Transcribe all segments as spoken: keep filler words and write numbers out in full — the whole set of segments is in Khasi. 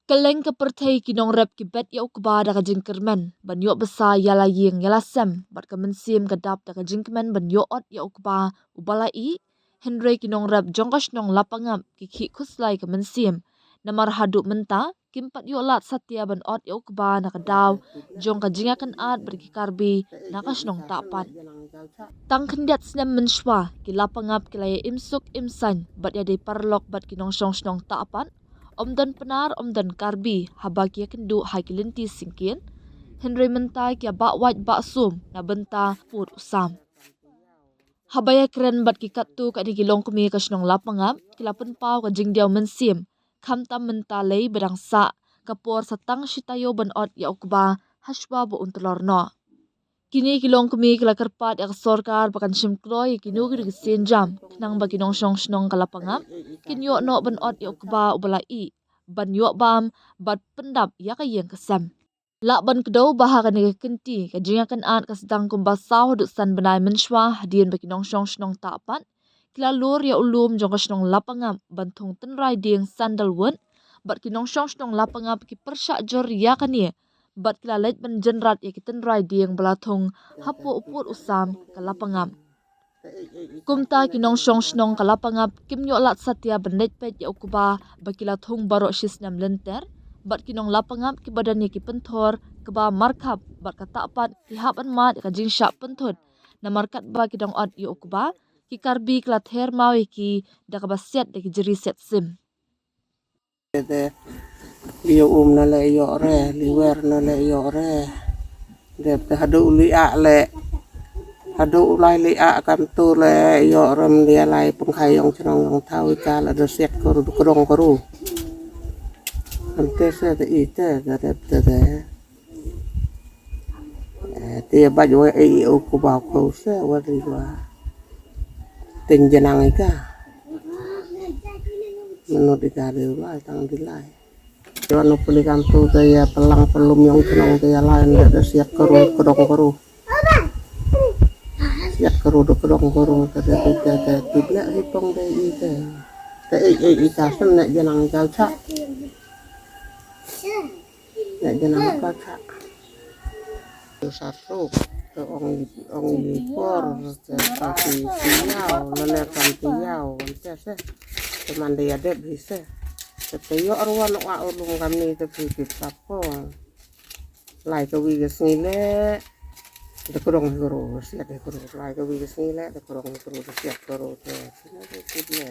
Kylleng ka pyrthei ki nongrep ki bet ïa u kba da ka jingkyrmen ban ïoh bsa ïa la ïing ïa la sem, bad ka mynsiem ka dap da ka jingkmen ban ïoh ot ïa u kba uba la ih. Hynrei ki nongrep jong ka shnong Lapangap ki khih khuslai ka mynsiem, namar haduh mynta kim pat ïoh lad satia ban ot ïa u kba na ka daw jong ka jingïakynad bad ki Karbi na ka shnong Tahpat. Tang khyndiat snem mynshuwa ki Lapangap ki la ïa im suk im saiñ bad ïadei paralok bad ki nongshong shnong Tahpat. Ym don Pnar, ym don Karbi haba ki ïakynduh ha ki lynti syngkien. Hynrei mynta ki ïa bah wait bah sum na bynta pud u sam. Haba ïakren bad ki katto katne ki longkmie ka shnong Lapangap ki la pynpaw ka jingdiaw mynsiem, khamtam mynta lei ba dang sah ka por sa tang shi taïew ban ot ïa u kba hashwa ba un tlor noh. Kine ki longkmie ki la kyrpad ïa ka sorkar ba kan shim kloi ïa kino kino ki sienjam khnang ba ki nongshong shnong ka Lapangap kin ïoh noh ban ot ïa u kba uba la ih, ban ïoh bam bad pyndap ïa ka ïing ka sem. Lah ban kdew ba ha kane ka kynti ka jingïakynad ka sdang kumba saw haduh san bnai mynshuwa hadien ba ki nongshong shnong Tahpat ki la lur ïa u lum jong ka shnong Lapangap ban thung tynrai dieng sandalwood, bad ki nongshong shnong Lapangap ki pyrshah jur ïa kane bad ki la leit ban jynrat ïa ki tynrai dieng ba la thung hapoh u pud u sam ka Lapangap. Kumta ki nongshong shnong ka Lapangap kim ïoh lad satia ban leit peit ïa u kba ba ki la thung baroh shi snem lynter, bad ki nong Lapangap kiba don ïa ki pynthor kba markhap bad ka Tahpat ki hap ban mad ïa ka jingshah pynthut, namar katba ki dang ot ïa u kba ki Karbi ki la ther maw ïa ki da kaba siat da ki jri siat sim. Te, ïa um na leh ïoh re, liver na leh ïoh re. Dep te haduh u liah leh, haduh u lai liah kam tu leh ïoh re, ym dia lai pynkhai ïong chnong ïong thaw ïa ka leh da siat kuru, da kdong kuru. Ante se te ite, da dep te te. Eh, te ïa bad wa ei u kba u kho se wa ri wa. Teng jenang ika. Menurut ika de u lai tang di lai. Wan u peli kam tu te ïa pelang pelum ïong chnong te ïa lai nda da siat kuru, kdong kuru. Siat kuru, da kdong kuru te te te te te te blek hi pong de i te. Te ei ei ika sem ne jenang ika u chak. Nek jana ka ka. Tu satu, tu ong, ong i por, tu satu ti yau, lele kan ti yau, wan te se. Teman dia dep hi se. Te te yo arwan wa ulum kami te pi pi papo. Lai ka wi ka sngi le. Te kurong hi kuru, siat hi kuru. Lai ka wi ka sngi le, te kurong hi kuru, te siat kuru, te. Sini te ti le.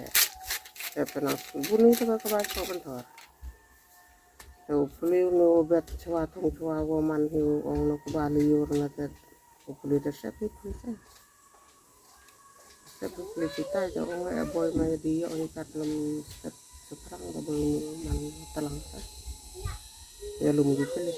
Te pena buni te ka ka bai so bentor. Te u pli u no bet chwa thong chwa wo man hi u ong no kba li yur na te u pli te sep hi pli te. Sep hi pli kita te ong e boy ma di yo hi kat nam sep seprang da boy ni man talang te. Ya lum di pli.